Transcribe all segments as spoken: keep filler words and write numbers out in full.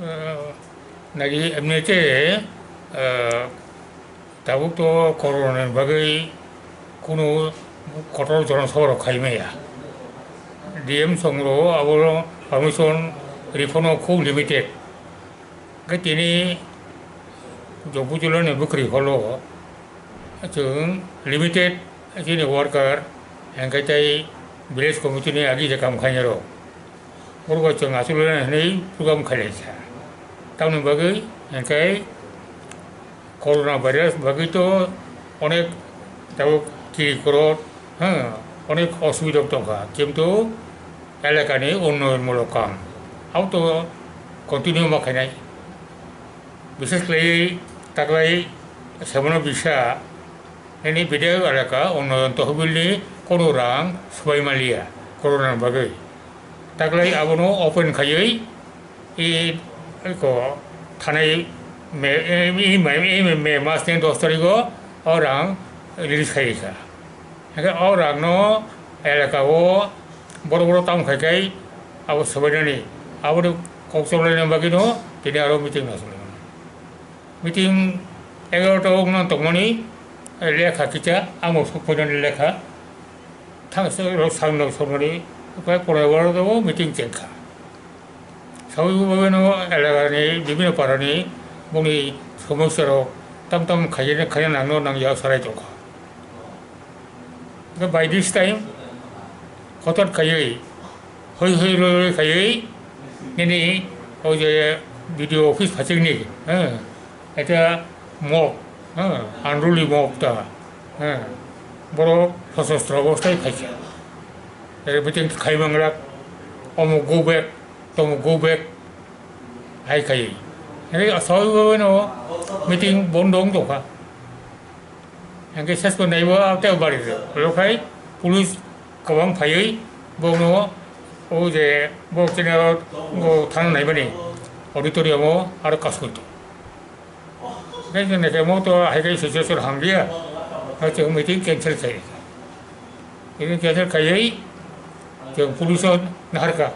Nagi emnite, ah, tabuk to corona ni bagwi kunu kotor jonosabha rok khai maya. D M songro abo permission riphano khub limited. Khe tini Jompu jila ni bwkhri holo chwng limited chini worker, hwnkhe tei village committee ni agi je kam khainai rok. Borok bai chwng achuk le hinwi program khailaisa. Tamoni bagwi hwnkhe corona virus bagwi to onek tabuk kiri korot, ha, onek osubidok tongkha, kintu elakani unnoyonmulok kam abo to continue ma khainai. Bishesh khlaiwi taklai Semano bisa nini bidhayok elaka unnoyon tohbilni kono rang swbai manliya corona ni bagwi. Taklai abono open khaiwi i ko thanai me, i, i, i, i me mas ni dos tarigo o rang release khai kha. Hingke o rang no elaka o boro boro tam khai khai abo swbainani aboni kok choblaina bagwi no tini aro meeting no choli mano. Meeting egarota o wngna tongmani lekha kisa amo sokphainani lekha thang rok sakno sokmani kok pore oro meeting chengkha. Saui bagwino elakani bibhinno parani bongni somosya rok tam tam khaina khaina nangno nangya sarai tongkha. Hwnkhe by this time hotat khaiwi hoi hoi roi roi khaiwi nini o je B D O office phachikni, eh, eta mok, eh, unruly mok ta, eh, borok sosostro obostai phaikha. Ere meeting khai manglak, omo go back, tomo go back, hai khai. Hingke asogwi no meeting bondo wng tongkha. Hingke ses bo naibo tei bari rw khai police kwbang phaiwi bono o je bo chini aro bo thang naimani auditorium o aro kasoi tong. Tei chwng naikhe mo to hai khe situation hamliya, hai chwng meeting cancel khai. Meeting cancel khaiwi chwng police o naharkha.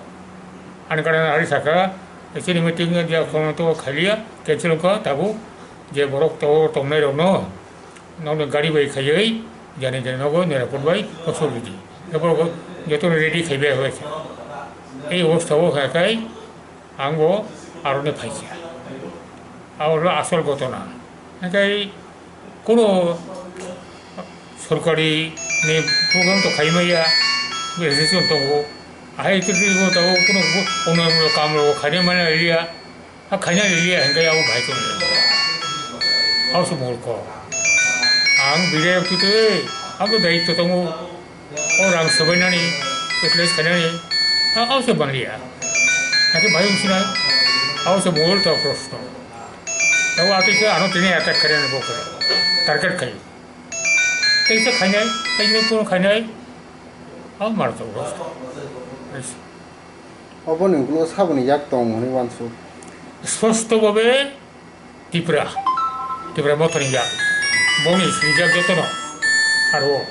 Ani gana nahari sakha, chini meeting ya khono to khailia, cancel wngkha, tabuk je borok to tongnai rokno, nokni gari bai khaiwi, jani jani nogo nirapor bai kosol ridi. Borok jotono ready khaibai bai kha. Ei obostha o kha khai, Ang bo aroni phaikha. Abo hwnkhe asol gotona. Hwnkhe kuno sorkari ni program to khaimaya, association tongo. Ahai twi twi bo tongo, kuno bo unnayonmulok kamrok khaina manya liya. A khaina liya hwnkhe abo bahai tongmani. Abo se murkho. Ang bidhayok twi twi, ang to daityo tongo. O rang swbainani, utilize khainani, a, abo se manliya. Hakhe bai wngsinai, abo se mol to proshno. Abo atwi khe ano tini attack khainani bo khe, target khai. Tei se khainai, tei se kono khainai, abo mar to proshno. Oboni ulo saboni yak tong hwnwi uansuk. Sposto bhabe Tipra, Tipra Motha ni yak. Boni sinijak jotono. Aro,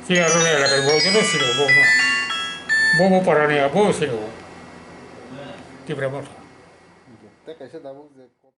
chini aro ni elakar bo joto sino bo. Bo bo para ni abo sino. Tipra Motha. Tei kaisa tabuk je